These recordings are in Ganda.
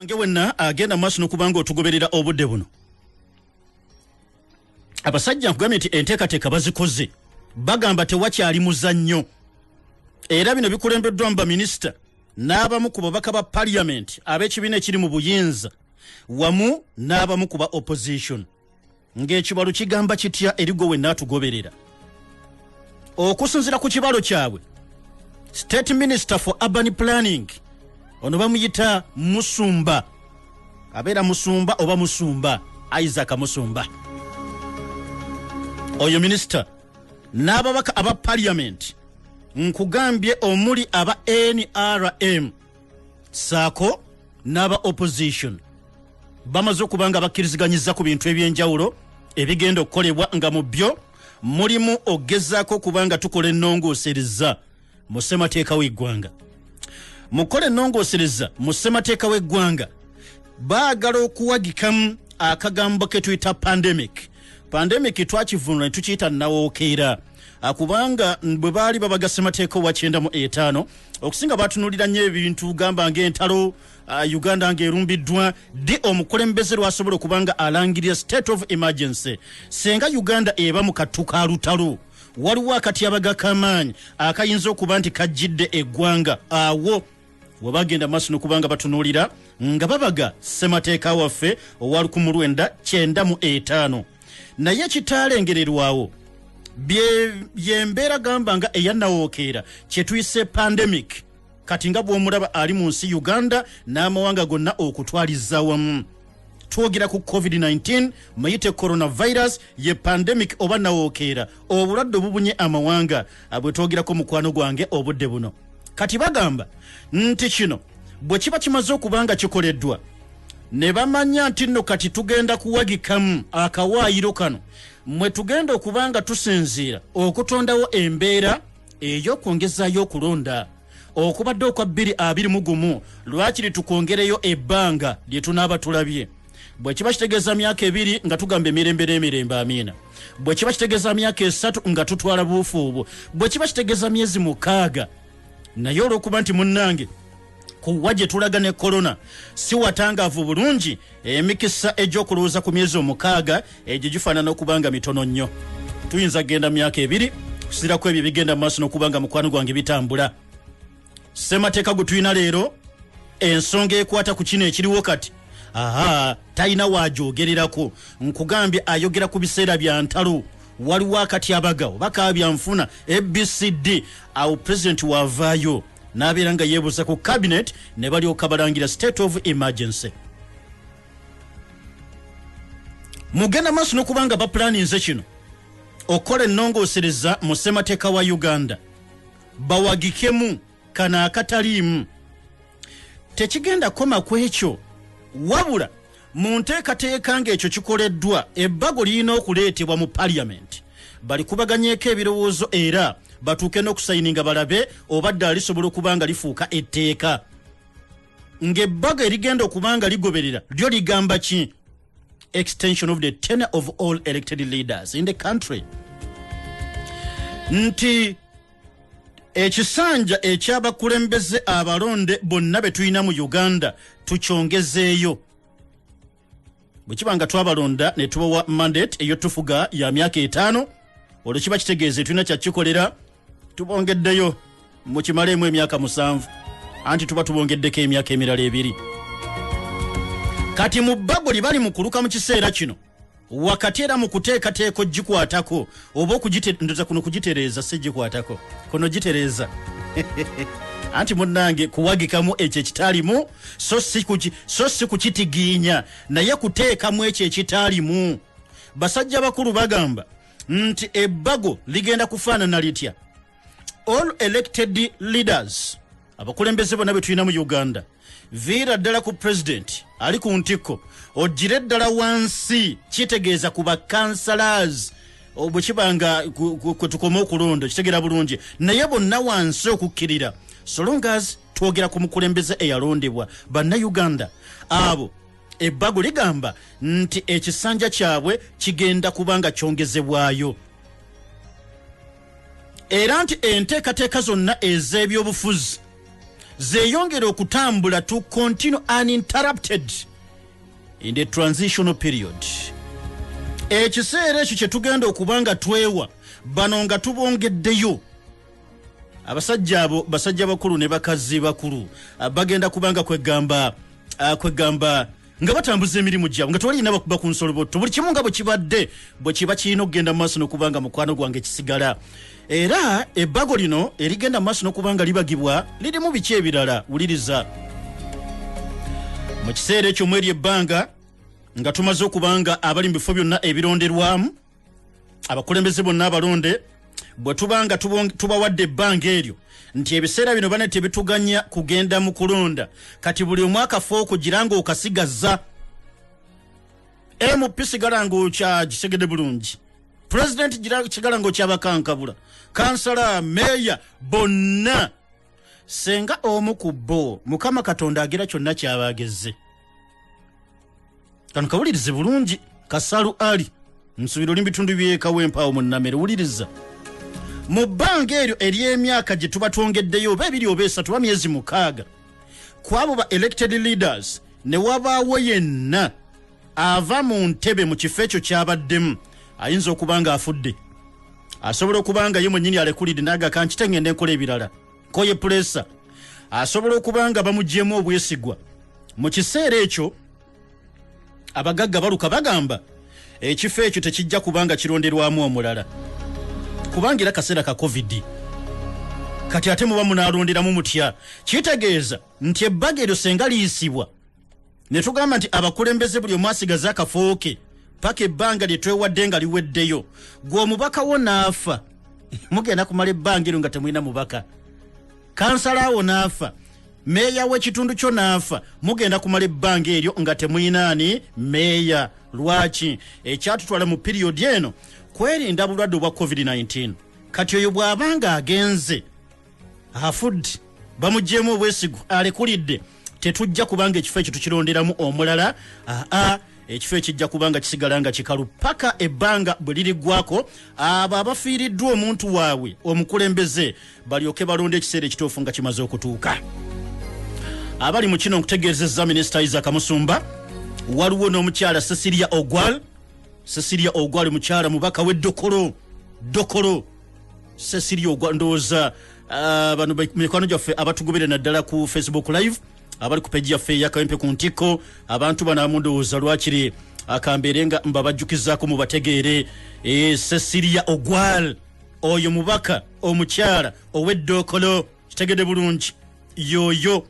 Nge wenna agenda maaso n'okuba nga otugoberera obudde buno, abasajja nkugambye nti enteekateeka bazikoze, bagamba tewakyali muzannyo. Era bino bikulembeddwa mu baminisita n'abamu ku babaka ba paliyamenti ab'ekibiina ekiri mu buyinza wamu n'abamu ku ba opposition. Ng'ekibalo kigamba kitya eri gwe wenna atugoberera? Okusinziira ku kibalo kyabwe, State Minister for Urban Planning ono bamuyita Musumba, abeera Musumba oba Musumba, Isaac Musumba, oyo minisita, n'ababaka aba parliament, nkugambye omuli aba NRM saako n'aba opposition, bamaze okuba nga bakkiriziganyiza ku bintu ebyenjawulo ebigenda okukolebwa, nga mu byo mulimu okugezaako okuba nga tukola ennongoosereza mu ssemateeka w'eggwanga. Mu kukola ennongoosereza mu ssemateeka w'eggwanga, baagala okuwagikamu akagambo ke tuyita pandemic. Pandemic twakivunula ne tukiyita nawookeera, kubanga bwe baali babaga ssemateeka owa 95, okusinga batunuulira nnyo ebintu gamba ng'entalo, Uganda ng'erumbiddwa, ddi omukulembeze lwasobola okuba nga alangirira state of emergency? Senga Uganda eba mu kattu ka lutalo, waliwo akatyabaga k'amaanyi akayinza okuba nti kajjidde eggwanga, awo we bagenda maaso n'okuba nga batunuulira nga babaga ssemateeka waffe owa 1995. Naye kitaalengererwawo byembeera gamba nga eyannawookeera kyetuyise pandemic, kati nga bw'omulaba ali mu nsi Uganda n'amawanga gonna okutwaliza wamu. Twogera ku COVID-19, muyite coronavirus, ye pandemic oba nawookeera, obulwadde obubunye amawanga bwe twogerako, mukwano gwange, obudde buno. Kati bagamba nti kino bwe kiba kimaze okuba nga kikoleddwa, ne bamanya nti nno kati tugenda kuwagikamu akawaayiro kano mwe tugenda okuba nga tusinziira okutondawo embeera ey'okwongezaayo okulonda okubadde okwa 2021. Lwakiri tukwongereyo ebbanga lye tunaaba tulabye. Bwe kiba kitegeeza myaka 2, nga tugamba emirembe n'emirembe, amiina. Bwe kiba kitegeeza myaka 3, nga tutwala buufu obwo. Bwe kiba kitegeeza myezi 6, naye olw'okuba nti munnange kuwa gye tulaga ne korona si watangaavu bulungi, emikisa egy'okulowooza ku myezi 6 egyo gifaanana okuba nga mitono nnyo. Tuyinza kugenda myaka 2 kusirako ebyo ebigenda mu maaso n'okuba nga, mukwano gwange, bitambula. Ssemateeka gwe tulina leero, ensonga ekwata ku kino ekiriwo kati, aha, talina waagyogererako. Nkugambye ayogera ku biseera bya ntalo, waliwo akatyabaga oba kabyanfuna ABCD, awo pulezidenti waavaayo n'abeera nga yeebuuza ku cabinet ne balyoka balangira state of emergency. Mugenda maaso n'okuba nga bapulaninze kino okukola ennongoosereza mu ssemateeka wa Uganda, bawagikemu kano akataliimu. Tekigenda koma ku ekyo, wabula mu nteekateeka ng'ekyo kikoleddwa, ebbago lirina okuleetebwa mu paliyamenti balikubaganyeeko ebirowoozo era batuuke n'okusayininga, balabe oba ddala lisobola okuba nga lifuuka etteeka. Ng'ebbago erigenda okuba nga ligoberera lyo ligamba ki? Extension of the tenure of all elected leaders in the country, nti ekisanja ekyabakulembeze abalonde bonna be tulina mu Uganda tukyongezeeyo. Bwe kiba nga twabalonda ne tubawa mandate eyotufuga ya myaka 5, olwo kiba kitegeeza tulina kyakikolera, tubongeddeyo mukimaleemu emyaka 7, anti tuba tubongeddeko emyaka emirala 2. Kati mu bbago lye bali mu kuluka mu kiseera kino wakati era mu kuteekateeka ogikwatako oba ndoza kuno kugitereeza, si gikwatako, kuno gitereeza, anti munnange kuwagikamu ekyo ekitaalimu, so si kukitigiinya, naye kuteekamu ekyo ekitaalimu. Basajja bakulu bagamba nti ebbago ligenda kufaanana litya? All elected leaders, abakulembeze bonna be tulina mu Uganda, viira ddala ku president ali ku ntikko ogire ddala wansi, kitegeeza ku bacouncillors, bwe kiba nga kwe tukoma okulonda, kitegeera bulungi, naye bonna wansi okukkirira, so long as twogera ku mukulembeze eyalondebwa bannayuganda abo, ebbago ligamba nti ekisanja kyabwe kigenda kuba nga kyongezebwayo, era nti enteekateeka zonna ez'ebyobufuzi Zeeyongera okutambula, to continue uninterrupted in the transitional period. Ekiseera ekyo kye tugenda okuba nga twewa bano nga tubongeddeyo, abasajja abo, basajja bakulu ne bakazi bakulu, bagenda kubanga kwegamba nga batambuza emirimu gyabwe nga tewalina bakuba ku nsolobotto, buli kimu nga bwe kibadde bwe kiba kirina okugenda mu maaso n'okubanga, mukwano gwange, kisigala. Era ebbago lino erigenda mu maaso n'okubanga libagibwa lirimu biki ebirala? Wuliriza. Mu kiseera ekyo, mweri ebbanga nga tumaze okubanga abali mu bifo byonna ebironderwamu abakulembeze bonna abalonde, bwe tubanga tubawadde ebbanga eryo nti ebiseera bino bane tebituganya kugenda mu kulonda, kati buli omwaka fe okugira nga okasigaza MP, sigala ngaokyagisegedde bulungi, pulezidenti sigala ngaokyabakankabula, kansala, meeya, bonna, senga omu ku bo Mukama Katonda agira kyonna kyabageze. Kano kawulirize bulungi. Kasalu ali nsubira oli mubitundu byekawempaawo munnamere, wuliriza. Mu bbanga eryo ery'emyaka gye tuba twongeddeyo, oba 2 oba 3 oba myezi 6, ku abo ba elected leaders ne wabaawo yenna ava mu ntebe mu kifo ekyo kyabaddemu, ayinza okuba nga afudde, asobola okuba nga ye mwennyini alekulidde nagaka nkitengende enkola ebirala, nkoye pressure, asobola okuba nga bamugyemu obwesigwa. Mu kiseera ekyo abagagga baluka bagamba ekifo ekyo tekijja kubanga kironderwamu omulala, kubanga era kaseera ka COVID. Kati ate muba munalonderamu mutya? Kitegeeza nti ebbaga eryo senga liyisibwa ne tugamba nti abakulembeze buli omu asigaze akafooke paka ebbanga lye twewadde nga liweddeyo, gwe omubaka wo n'afa, mugenda kumala ebbanga eryo nga temulina mubaka. Kansala wo n'afa, meeya w'ekitundu kyo n'afa, mugenda kumala ebbanga eryo nga temulinaani meeya. Lwaki? Ekyatutwala mu period eno kwerinda bulwadde obwa COVID-19. Kati oyo bw'abanga agenze, afudde, bamugyemu obwesigu, alekulidde, tetujja kubanga ekifo ekyo tukironderamu omulala. Aa, ekifo ekijja kubanga kisigala nga kikalu paka ebbanga bwe liriggwako, abo abafiiriddwa omuntu waabwe omukulembeze balyoke balonde ekiseera ekituufu nga kimaze okutuuka. Abali mu kino nkutegeezezza Minisita Isaac Musumba, waliwo n'omukyala Cecilia Ogwal. Cecilia Ogwal mukyala mubaka w'eddokolo. Dokolo, Cecilia Ogwal, ndowooza bano mikwano gyaffe abatugobere naddala ku Facebook Live, abali ku page yaffe eyakawempe ku ntikko, abantu bano amu ndowooza lwakiri akambeere nga mbabajjukizaako mubategeere. Cecilia Ogwal oyo mubaka omukyala ow'eddokolo, kitegedde bulungi, yoyo.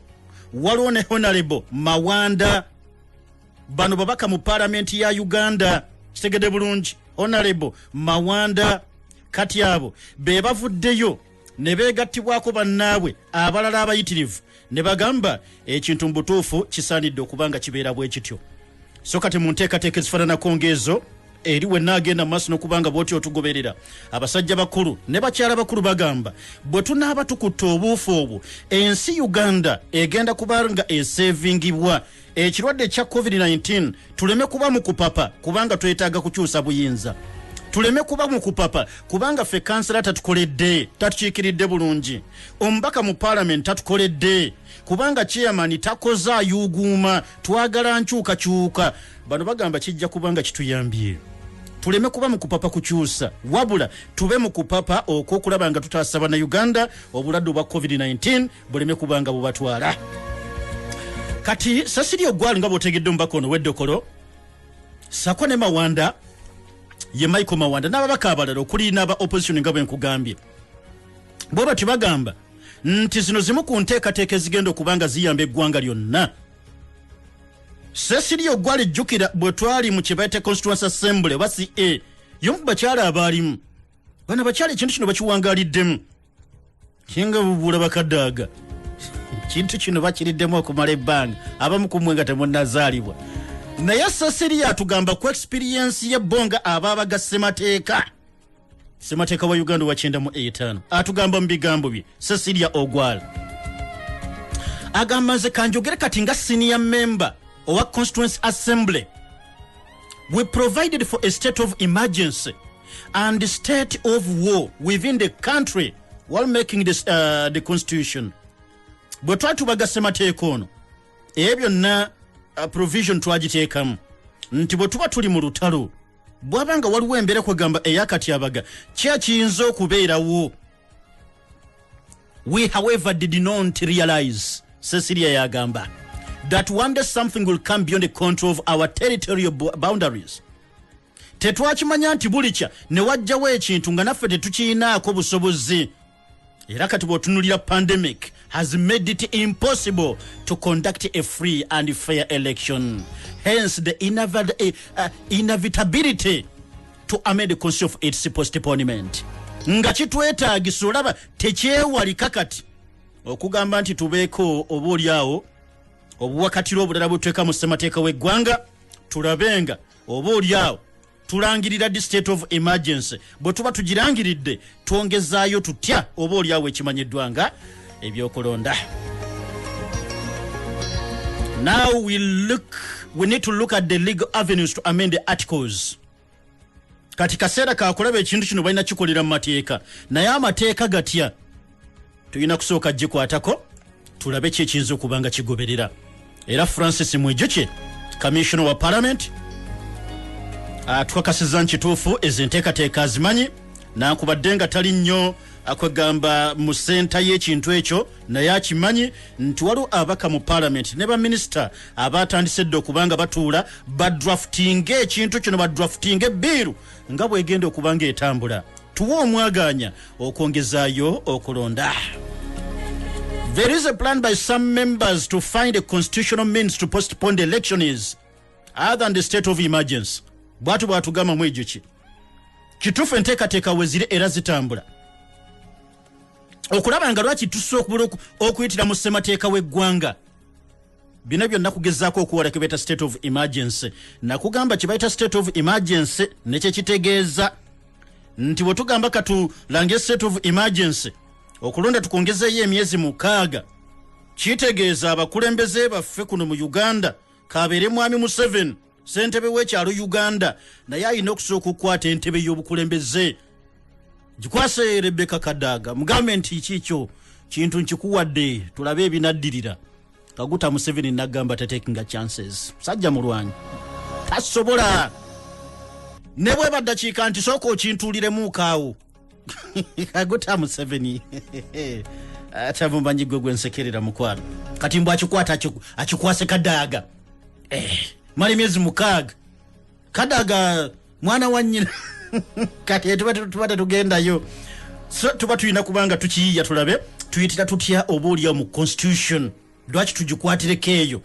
Waliwo ne Honorable Mawanda. Bano babaka mu Paalamenti ya Uganda, kitegedde bulungi, Honorable Mawanda. Kati abo be bavuddeyo ne beegattibwako bannaabwe abalala abayitirivu ne bagamba ekintu mu butuufu kisaanidde okuba nga kibeera bwe kityo. So kati mu nteekateeka ezifaananako ng'ezo eri wenna agenda mu maaso n'okubanga bw'oti otugoberera, abasajja bakulu ne bakyala bakulu bagamba bwe tunaaba tukutta obuufu obwo, ensi Uganda egenda kuba nga eseevingibwa ekirwadde ekya COVID-19. Tuleme kuba mu kupapa kubanga twetaaga kukyusa buyinza, tuleme kuba mu kupapa kubanga ffe kansala tatukoledde, tatukiikiridde bulungi, omubaka mu Paalamenti tatukoledde, kubanga chairman takoze, ayuuguuma, twagala nkyukakyuka. Bano bagamba kijja kuba nga kituyambye tuleme kuba mu kupapa kukyusa, wabula tube mu kupapa okwokulaba nga tutaasa Bannayuganda obulwadde obwa COVID-19 buleme kuba nga bubatwala. Kati Cecilia Ogwal, nga bw'otegedde, omubaka ono weddokolo, sako ne Mawanda, ye Michael Mawanda, n'ababaka abalala okuli n'aba opposition, nga bwe nkugambye, bwe batyo bagamba nti zino zimu ku nteekateeka ezigenda okuba nga ziyamba eggwanga lyonna. Cecilia Ogwal, ejjukira bwe twali mu kye bayita Constituency Assembly oba CA, y'omu ku bakyala abaalimu. Bano abakyala ekintu kino bakiwangaaliddemu kinga bubuula bakadaaga, kintu kino bakiriddemu okumala ebbanga, abamu kumwe nga temunnazaalibwa. Naye Cecilia atugamba ku experience ye bo nga abaabaga ssemateeka, ssemateeka wa Uganda wa 95. Atugamba mu bigambo bye, Cecilia Ogwal agamba, "Nze kanjogere kati nga senior member owa Constituency Assembly. We provided for a state of emergency and state of war within the country while making this, the constitution. Bwe twatubaga ssemateeka ono, ebyo byonna provision twagiteekamu nti bwe tuba tuli mu lutalo, bwaba nga waliwo embeera kwegamba eyakatyabaga kyakiyinza okubeerawo. We however did not realize, Cecilia yagamba, that one day something will come beyond the control of our territorial boundaries. Tetwakimanya nti bulikya ne wajjawo ekintu nga naffe tetukiyinaako busobozi. Era kati bw'otunulira, pandemic has made it impossible to conduct a free and fair election, hence the inevitability to amend the constitution of its postponement. Nga kitwetaagisa, olaba tekyewalika kati okugamba nti tubeeko oba oliawo obuwakatiro obulala buteeka mu ssemateeka w'eggwanga, tulabe nga oba oliawo tulangirira the state of emergency. Bwe tuba tugirangiridde, twongezaayo tutya oba oliawo ekimanyiddwa nga ebyokulonda? Now we need to look at the legal avenues to amend the articles. Kati kaseera kakulaba ekintu kino balina kikolera mu mateeka, naye amateeka gatya? Tulina kusooka gikwatako tulabe ki ekiyinza okuba nga kigoberera. Era Francis Mwijukye, commissioner wa parliament, atukakasiza nkituufu ezo enteekateeka azimanyi, nankubadde nga tali nnyo akwegamba mu center y'ekintu ekyo, naye akimanyi nti waliwo abaka mu parliament ne baminisita abatandise dde okuba nga batuula badraftinga ekintu kino, badraftinga ebill nga bwegenda okuba nga etambula, tuwe omwaganya okwongezaayo okulonda. There is a plan by some members to find a constitutional means to postpone the elections other than the state of emergency. Bwatu bwatugamba mu egyo ki kituufu, enteekateeka weziri era zitambula okulaba nga lwaki tusobola okuyitira mu ssemateeka w'eggwanga. Bino byonna kugezaako okuwala ke bayita state of emergency. Nakugamba kye bayita state of emergency nekyekitegeeza nti bwe tugamba katulange state of emergency, okulonda tukwongezeeyo emyezi 6, kitegeeza abakulembeze baffe kuno mu Uganda, kabeere mwami Museveni, ssentebe w'ekyalo Uganda, naye alina okusooka okukwata entebe y'obukulembeze gikwase Rebeka Kadaga, mugambe nti kiikyo kintu nkikuwadde, tulabe ebinaddirira. Kaguta Museveni nagamba tatekinga chances, musajja mulwanyi, tasobola ne bweba ddakiika nti sooka okintuuliremuukaawo. Kaguta Museveni atamumanyi gwe gwensekerera mukwano. Kati mbw akikwata akikwase Kadaaga. Mala emyezi 6, Kadaga mwana wa nnyina. Kati tuba tetugendayo, so tuba tulina kubanga tukiyiya tulabe tuyitira tutya oba oliawo mu constitution, lwaki tugikwatireko eyo.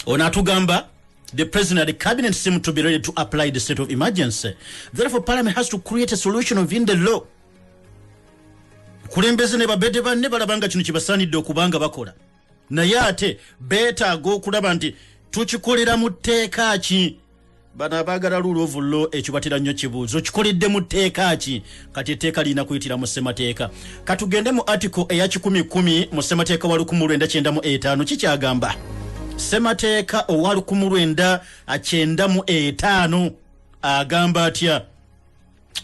Ono atugamba the president and the cabinet seem to be ready to apply the state of emergency, therefore parliament has to create a solution within the law. Kulembeze ne babede banne balaba nga kino kibasaanidde okubanga bakola, naye ate beetaaga okulaba nti tukikolera mu tteeka ki. Bano abaagala rule of law ekyo batera nnyo kibuuzo, okikoledde mu tteeka ki? Kati etteeka lirina kuyitira mu ssemateeka. Katugende mu article eya 110 mu ssemateeka wa 1995. Kikyagamba ssemateeka owa 1995 agamba atya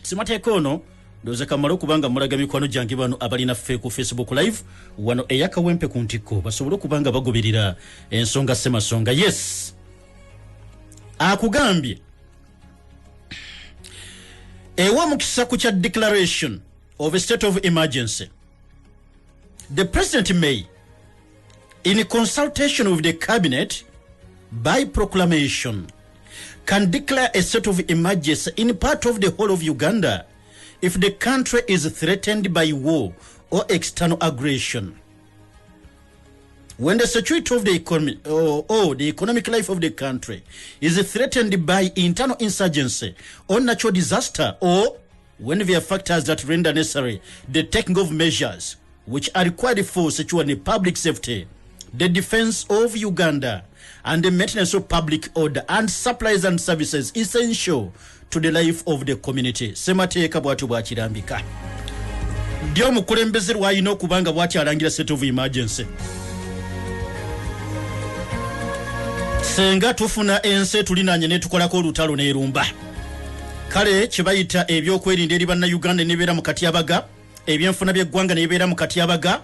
ssemateeka ono? Ndowooza kamale okuba nga mulaga mikwano gyange bano abalinaffe ku Facebook Live wano eyakawempe ku ntikko, basobole okuba nga bagoberera ensonga ssemasonga. Yes, akugambye ewa omukisa ku kya declaration of a state of emergency: the president may, in consultation with the cabinet, by proclamation can declare a state of emergency in part of the whole of Uganda if the country is threatened by war or external aggression, when the security of the economy or the economic life of the country is threatened by internal insurgency or natural disaster, or when there are factors that render necessary the taking of measures which are required for securing public safety, the defense of Uganda, and the maintenance of public order and supplies and services essential to the life of the community. Semateeka bwatyo bwakirambika ddi omukulembeze lwalina okuba nga bwati alangira state of emergency. Senga tufuna ensi etulinanye netukolako olutalo nerumba, kale kyebayita ebyokwerinda eri bannayuganda nebeera mu katyabaga. Ebyenfuna by'eggwanga ne bibeera mu katyabaga.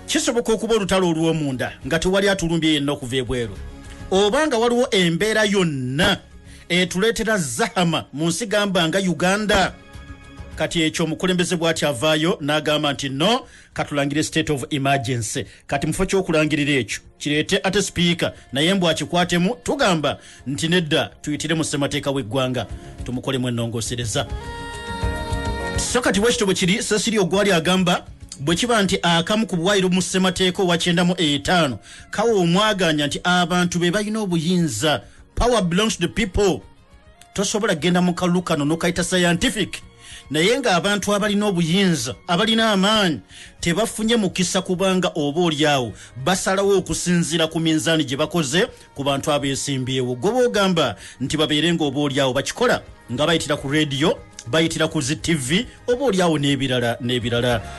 Kisoboka okuba olutalo olw'omunda nga tewali atulumbye yenna okuva ebweru, oba nga waliwo embeera yonna etuleetera zahama mu nsi, gamba nga Uganda. Kati ekyo omukulembeze bw'ati avaayo n'agamba nti, "No, katulangire state of emergency." Kati mufo ky'okulangirira ekyo kireete ate sipiika naye mbw akikwatemu, tugamba nti nedda, tuyitire mu ssemateeka w'eggwanga tumukolemu ennongoosereza. So kati bwekito bwe kiri. Sesiri Ogwali agamba bwe kiba nti akamu ku buwaayiro mu ssemateeka owa 95 kawa omwaganya nti abantu be balina obuyinza, power belongs to the people, tosobola kugenda mu kalulu kano nokayita scientific, naye ng'abantu abalina obuyinza, abalina amaanyi, tebafunye mukisa, kubanga oba oliawo basalawo okusinziira ku minzaani gye bakoze ku bantu abeesimbyewo. Gwe boogamba nti babeere nga oba oliawo bakikola nga bayitira ku rediyo, bayitira ku zi TV, oba oliawo n'ebirala n'ebirala.